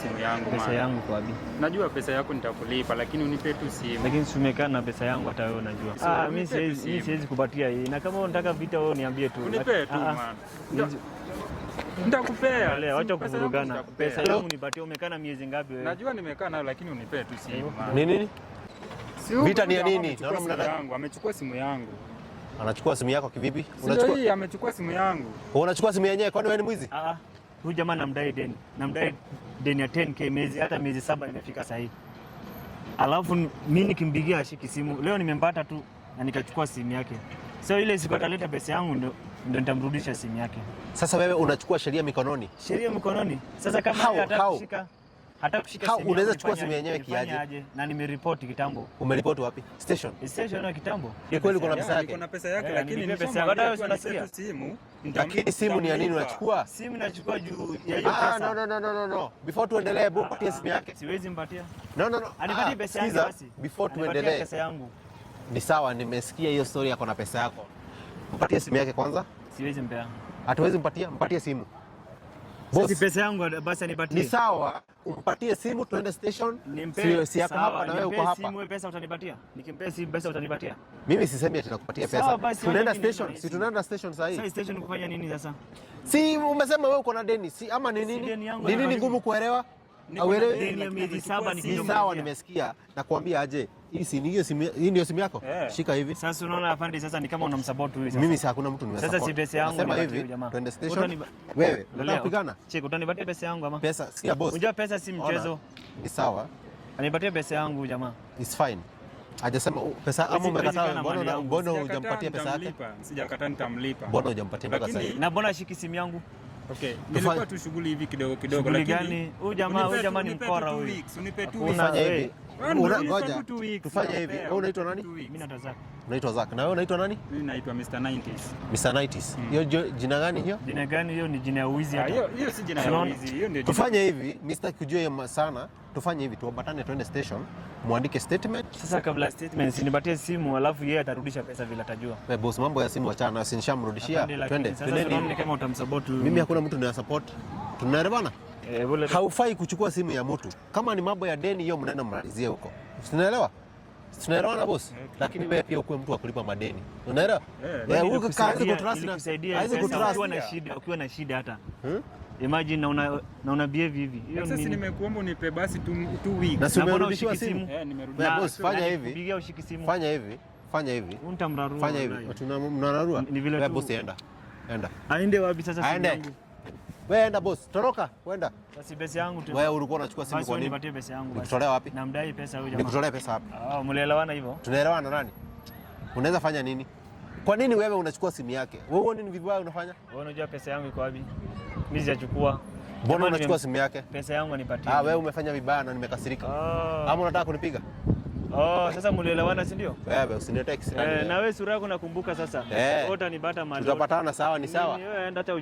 simu yangu, Pesa man. Yangu kwa wapi? Najua pesa yako nitakulipa, lakini unipe tu simu. Lakini si umekaa na pesa yangu, hata wewe unajua. Sawa, Ah, mimi unipe tu siwezi, mimi simu. Siwezi kupatia hii. Na kama unataka vita, wewe niambie tu. Unipe tu, Ah, ah. man. Nitakupea. Angalia, wacha Pesa yangu kuvurugana. nitakupea. Pesa yangu nipatie, umekaa na miezi ngapi wewe? Najua nimekaa nayo, lakini unipe tu simu, man. Ni nini? Si huyu Vita ni ya jamaa nini? amechukua Naona simu yangu, amechukua simu yangu. Anachukua simu yako kivipi? Si ndio Unachukua hii amechukua simu yangu. Unachukua simu yenyewe, kwani wewe ni mwizi? Ah, ah. Huyu jamaa namdai deni. Namdai deni ya 10K miezi, hata miezi 7 imefika sasa hivi. Alafu mimi nikimpigia ashiki simu. Leo nimempata tu na nikachukua simu yake. So ile siku ataleta pesa yangu ndo nitamrudisha simu yake. Sasa wewe unachukua sheria mikononi. Sheria mkononi. Sasa kama How? yeye hataki How? kushika, hataki kushika How? simu yangu, Unaweza chukua nifanye simu yenyewe nifanye kiaje? aje? Na nimeripoti kitambo. Umeripoti wapi? Station. Station ya kitambo. Ni kweli kuna pesa Yeah, yake? niko na pesa yake, Eh, lakini nilipe pesa nishamwambia yako. tu Hata anipe wewe tu simu. Lakini simu ni ya nini Nitamlipa. unachukua? Simu nachukua juu ya hiyo Ah, pesa. no, no, no, no, no, no. Before tuendelee, hebu patie simu yake. Siwezi mpatia. No, no, no. Anipatie Ah, pesa yangu sikiza, basi. before Anipatie tuendelee. pesa yangu. Ni sawa, nimesikia hiyo story yako na pesa yako. Mpatie simu yake kwanza. Siwezi mpea. Hatuwezi mpatia, mpatie simu. Sasa Boss, pesa yangu basi anipatie. Ni sawa, umpatie simu tuende station. Nimpe. Si yako Sawa, hapa na wewe nimpe uko hapa. simu, wewe pesa utanipatia? Nikimpea simu, pesa utanipatia? Mimi sisemi ati nakupatia Sawa, pesa. basi, Tunaenda wacha mimi station, niende si tunaenda station sasa Sasa hii. station kufanya nini sasa? Si umesema wewe uko na deni, si ama ni nini? Deni yangu Ni nini na- ngumu kuelewa? Niko na Auelewi? Deni ya lakini miezi amechukua 7 simu. Ni nikija sawa, kumlipia. nimesikia. Nakwambia aje? Hii si hiyo simu, hii ndio simu yako? Eh. Shika hivi. Sasa unaona, afande, sasa ni kama unamsupport huyu sasa. Mimi si hakuna mtu nimesupport. Sasa si pesa yangu Nasema nipatie hivi, huyu jamaa. twende station. Wewe, unataka Angalia, kupigana? Cheki, utanipatia pesa yangu ama? Pesa, sikia boss. Unajua pesa si mchezo. Ona, ni sawa. Anipatie pesa yangu, jamaa. It's fine. Hajasema pesa ama Huwezi umekataa, kaa na mali mbona yangu. mbona Sijakataa, hujampatia pesa yake? nitamlipa. Sijakataa, nitamlipa. Mbona hujampatia mpaka Lakini- sasa hivi? Na mbona ashiki simu yangu? Okay, nilikuwa tu shughuli hivi kidogo kidogo, Shughuli lakini gani? Huyu jamaa, unipe huyu jamaa ni unipe tu mkora 2 huyu. weeks, unipe 2 Hakuna, weeks. Tufanye wewe. hivi. Wewe Una unipe ngoja. tu 2 weeks, Tufanye hivi. nitakupea. Wewe unaitwa nani? 2 weeks. Mimi natazaka. Unaitwa Zack. Na wewe unaitwa nani? Mimi naitwa Mr. 90s. Mr. 90s. Hiyo jina gani hiyo? Jina gani hiyo? Ni jina ya uwizi Ah, hata. hiyo si jina ya Unaona? wizi, hiyo ndio jina. Tufanye hivi, mimi sitaki kujua hiyo sana. Tufanye hivi, tuambatane tuende station, muandike statement. Sasa kabla ya statement, si nipatie simu, alafu yeye atarudisha pesa vile atajua. Wewe boss, mambo ya simu achana nayo, si nishamrudishia. Afande, lakini Twende, sasa twendeni. unaona ni kama utamsupport huyu. Mimi hakuna mtu nina support. Tunaelewana? Eh, vile Haufai kuchukua simu ya mtu. Kama ni mambo ya deni, hiyo mnaenda mmalizie huko. Tunaelewa? Tunaelewana, boss? Lakini wewe pia ukuwe mtu wa kulipa madeni. Unaelewa? Eh, Eh, huyu kaka hawezi Nilikusaidia- kutrust na nilikusaidia hawezi pesa kutrust. ukiwa na shida hata. Imagine na una behave hivi. Hiyo Sasa ni si nimekuomba unipe basi 2 weeks. Na si Na mbona umerudishiwa ushiki simu? simu? Eh, nimerudisha. Wewe boss, fanya Na hivi. nikupigia ushiki simu. Fanya hivi. Fanya hivi. Nitamrarua Fanya hivi. wallahi. Tuna mnararua. Ni vile Wewe tu- boss, enda. Enda. Aende wapi sasa simu Aende. yangu? Wewe enda, boss, toroka, wenda. Basi pesa yangu tu. Wewe ulikuwa unachukua simu Basi kwa wewe nini? nipatie pesa yangu basi. Nikutolea wapi? Namdai pesa huyu jamaa. Nikutolea pesa wapi? Ah, mlielewana hivyo? Tunaelewana nani? Unaweza fanya nini? Kwa nini wewe unachukua simu yake? Wewe huoni ni vibaya unafanya? Wewe unajua pesa yangu iko wapi? Mimi sijachukua. Mbona Jamaa unachukua simu yake? Pesa yangu anipatie. Ah, wewe umefanya vibaya na nimekasirika. Ah. Ama unataka kunipiga? Oh, sasa mlielewana, si ndio? Wewe usiniletee kisirani. Eh, Wewe. na wewe sura yako nakumbuka sasa. Eh. Wewe utanibata mali. Tutapatana, sawa ni sawa. Mimi, wewe enda, acha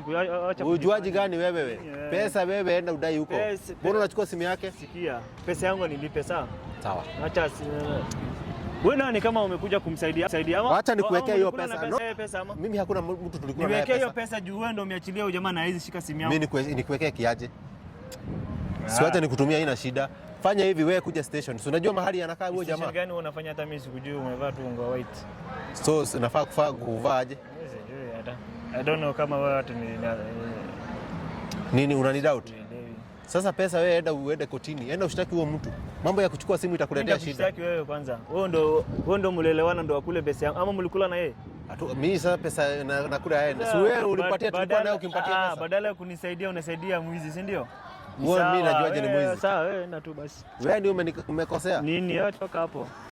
acha Ujuaji gani wewe wewe? Yeah. Pesa wewe enda udai huko. Mbona unachukua simu yake? Sikia, pesa yangu nilipe, sawa? Sawa. Acha wewe nani kama umekuja kumsaidia saidia ama Acha nikuwekee ama hiyo ulikula na pesa. pesa, pesa ama Mimi hakuna mtu tulikuwa naye niwekee hiyo pesa. pesa juu wewe ndio umeachilia huyo jamaa na hizi shika simu yangu. Mimi nikuwekee kiaje? Si wacha nikutumia, haina shida. Fanya hivi, wewe kuja station. Si unajua mahali anakaa huyo Station jamaa? gani wewe unafanya? Hata mimi sikujui, umevaa tu nguo white. So nafaa kufaa kuvaa aje? Mimi sijui hata. I don't know kama wewe hata ni Nini unani doubt? sielewi. Sasa pesa wewe enda uende kotini, enda ushtaki huo mtu. Mambo ya kuchukua simu itakuletea shida. Nitakushtaki wewe kwanza. Wewe ndo mlielewana ndo akule pesa yangu ama mlikula na yeye? Mimi sasa pesa nakula yeye. Si wewe ulipatia, tulikuwa nayo ukimpatia pesa. Badala ya kunisaidia unasaidia mwizi, si ndio? Wewe mimi Sawa, najuaje ni wewe, mwizi? Sawa, wewe enda tu basi. Wewe ndio umekosea. Nini? Wewe toka hapo.